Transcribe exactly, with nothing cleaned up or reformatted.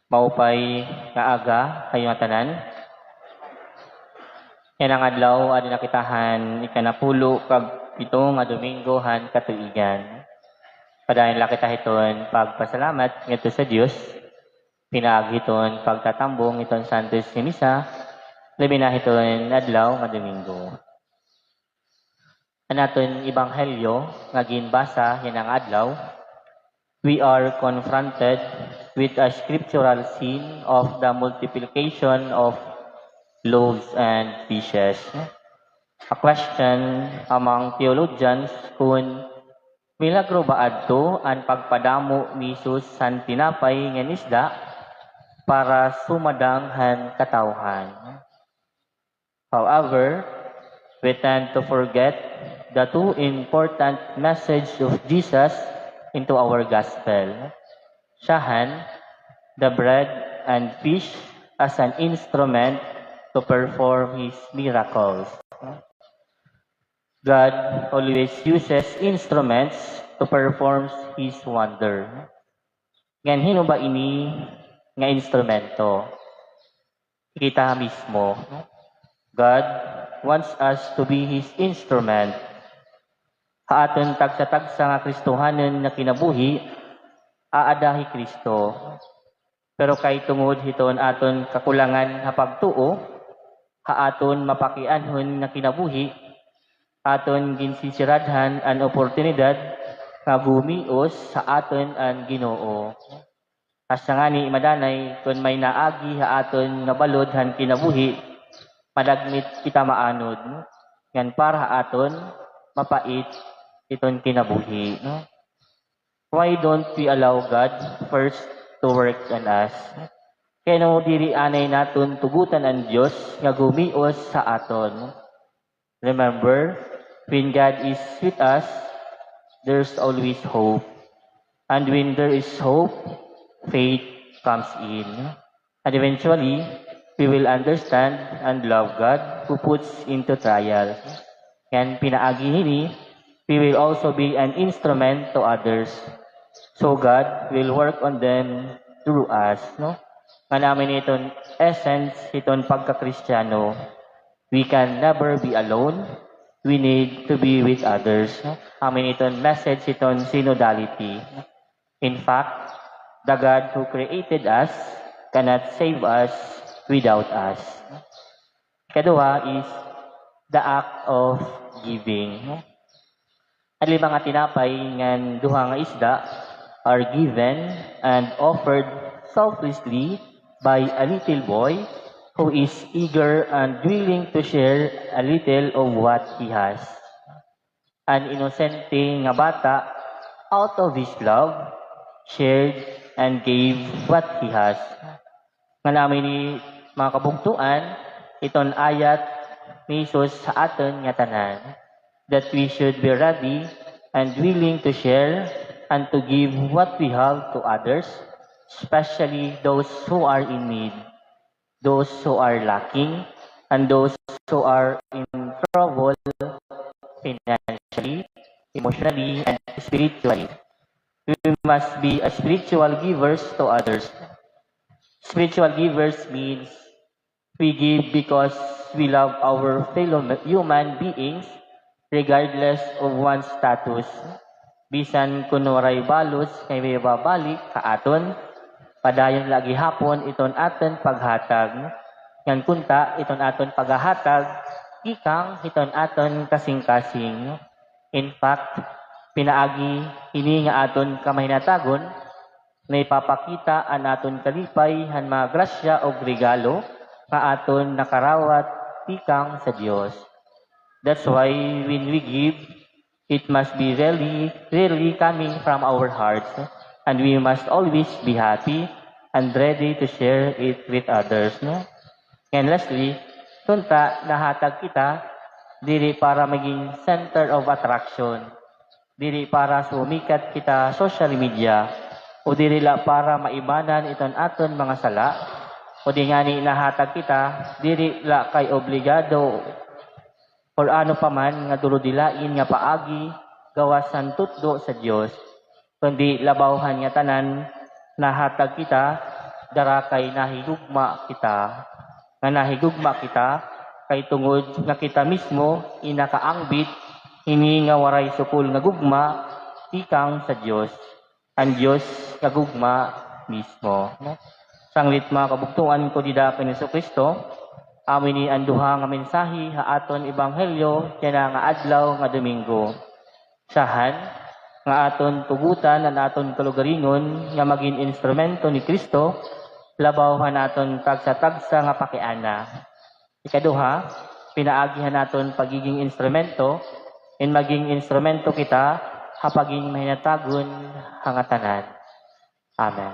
Maupay nga aga ha iyo ngatanan. Yana nga adlaw, adi na kita han ikanapulo kag pito nga Domingo han katuigan. Padayon la kita hiton pagpasalamat ngadto sa Dios, pinaagi hiton pagtatambong hiton Santos nga Misa, labi na hiton adlaw nga Domingo. An aton ebanghelyo nga ginbasa yana nga adlaw, we are confronted with a scriptural scene of the multiplication of loaves and fishes. A question among theologians kun milagro ba adto an pagpadamo ni Jesus han tinapay ngan isda para sumadang han katawhan. However, we tend to forget the two important message of Jesus into our gospel. Siya han, the bread and fish as an instrument to perform His miracles. God always uses instruments to perform His wonder. Ngan hin-o ba ini nga instrumento? Kita mismo, no? God wants us to be His instrument. Ha aton tagsa-tagsa nga Kristohanon nga kinabuhi, aada hi Kristo. Pero kay tungod hiton aton kakulangan ha pagtuo, ha aton mapakianhon nga kinabuhi, aton ginsisiradhan an oportunidad nga gumios ha aton an Ginoo. Asa ngani madanay kon may naagi ha aton nga balod han kinabuhi, madagmit kita maanod, no? Ngan para ha aton, mapait iton kinabuhi, no? Why don't we allow God first to work on us? Kay ano diri anay naton tugotan an Dios nga gumios sa aton? Remember, when God is with us, there's always hope. And when there is hope, faith comes in. And eventually, we will understand and love God who puts into trial. Ngan pinaagi hini, we will also be an instrument to others. So God will work on them through us, no? Ngan amo ini iton essence hiton pagka-Kristiyano. We can never be alone. We need to be with others, no? Amo ini iton message hiton synodality. In fact, the God who created us cannot save us without us. Ikaduha is the act of giving. An lima nga tinapay ngan duha nga isda are given and offered selflessly by a little boy who is eager and willing to share a little of what he has. An inosente nga bata, out of his love, shared and gave what he has. Ngan amo ini, mga kabugtoan, iton ayat ni Jesus sa aton ngatanan, that we should be ready and willing to share and to give what we have to others, especially those who are in need, those who are lacking, and those who are in trouble financially, emotionally, and spiritually. We must be a spiritual givers to others. Spiritual givers means we give because we love our fellow human beings regardless of one's status. Bisan kun waray balos nga maibabalik ha aton, padayon la gihapon iton aton paghatag. Ngan kunta iton aton paghahatag tikang hiton aton kasingkasing. In fact, pinaagi hini nga aton kamahinatagon, naipapakita an aton kalipay han mga grasya ug regalo nga aton nakarawat tikang sa Dios. That's why when we give, it must be really, really coming from our hearts, and we must always be happy and ready to share it with others, no? And lastly, kunta nahatag kita diri para maging center of attraction, diri para sumikat kita social media, o diri la para maibanan iton aton mga sala, o di ngani nahatag kita diri la kay obligado or ano pa man nga durudilain nga paagi gawas han tutdo sa Dios, kundi labaw han ngatanan, nahatag kita dara kay nahigugma kita, nga nahigugma kita, kay tungod nga kita mismo in nakaangbit hini nga waray sukol nga gugma tikang sa Dios, an Dios nga gugma mismo, no? Sanglit, mga kabugtoan ko dida kan Jesu-Cristo, amo ini an duha nga mensahe ha aton ebanghelyo yana nga adlaw nga Domingo. Usahan, nga aton tugotan an aton kalugaringon nga magin instrumento ni Cristo, labaw han aton tagsa-tagsa nga pakiana. Ikaduha, pinaagi han aton pagiging instrumento, in maging instrumento kita ha pagin mahinatagon ha ngatanan. Amen.